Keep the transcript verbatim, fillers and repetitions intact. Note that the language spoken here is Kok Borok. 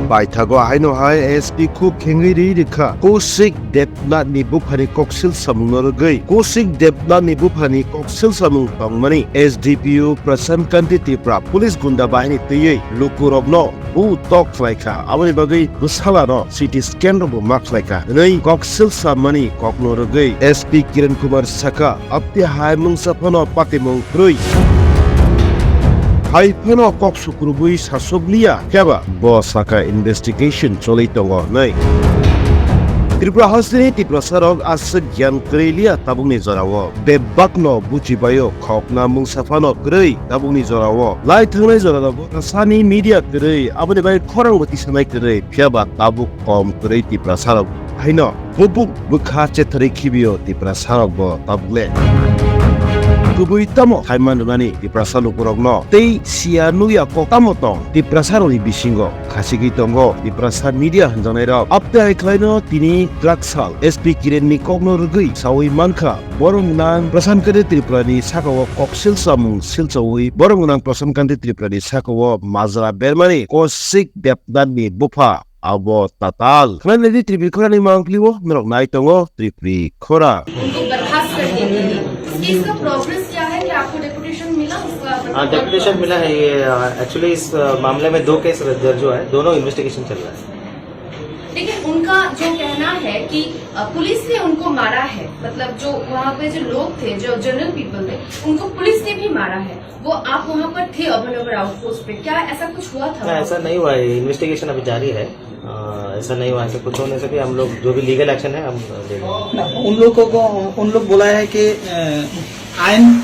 Paithago haino hai S P khuk khengwi ri rikha. Kosik Debnath ni buphani koksil samung no rwgwi, Kosik Debnath ni buphani koksil samung tongmani S D P O Prashant Kanti Tripura police gunda bahini twiwi lukurokno bu tok khlaikha. Aboni bagwi bwsalano C T scan rokbo ma khlaikha hwnwi koksil samani kokno rwgwi S P Kiran Kumar sakha, apti hai mungsa phano patimung kwrwi. Hai phano kok sukrubwi sasokliya, khe ba bo sakha investigation choli tongo hwnwi. Tripura hasteni Tiprasarok aswk gyan kwrwi liya tabukni jorao. Bebakno buchibaio khokna mungsa phano kwrwi tabukni jorao. Lai thangnai jorao sani media kwrwi, aboni bai khorang bo tisanai kwrwi, phiya ba tabuk kom kwrwi Tiprasarok. Haino bubuk bwkha chetharwi khibio Tiprasarok bo tabuk le. Kubui tamo khaima nwnani Tiprasa lukurokno tei siya nukya kok tamo tong Tiprasarokni bisingo khasigwi tongo Tiprasa media hwnjaknairok. Apte hai khlaino tini Drakshal S P Kirenni kokno rwgwi sawi mankha. Borok gwnang Prashant Kanti Tripurani sakao kok silsa mung silsawi borok gwnang Prashant Kanti Tripurani sakao majra bermani Kosik Debnathni bupha abo tatal. Khwnai naidi Tripuri khorani mangkliwo norok nai tongo Tripuri khora. उनको बर्खास्त कर दिया गया है। इस केस का प्रोग्रेस क्या है? क्या आपको डेपुटेशन मिला उसका? हाँ, डेपुटेशन मिला है। ये एक्चुअली इस अ, मामले में दो केस दर्ज हुआ है, दोनों इन्वेस्टिगेशन चल रहा है। लेकिन उनका जो कहना है कि अ, पुलिस ने उनको मारा है, मतलब जो वहाँ पे जो लोग थे, जो जनरल पीपल थे, उनको पुलिस ने भी मारा है। वो आप वहाँ पर थे अभयनगर आउटपोस्ट पे, क्या ऐसा कुछ हुआ था? नहीं, ऐसा नहीं हुआ है, इन्वेस्टिगेशन अभी जारी है। अ, ऐसा नहीं हुआ, ऐसा कुछ होने से भी हम लोग जो भी लीगल एक्शन है हम लेंगे। ना, उन लोगों को, उन लोग बोला है कि अ, आयन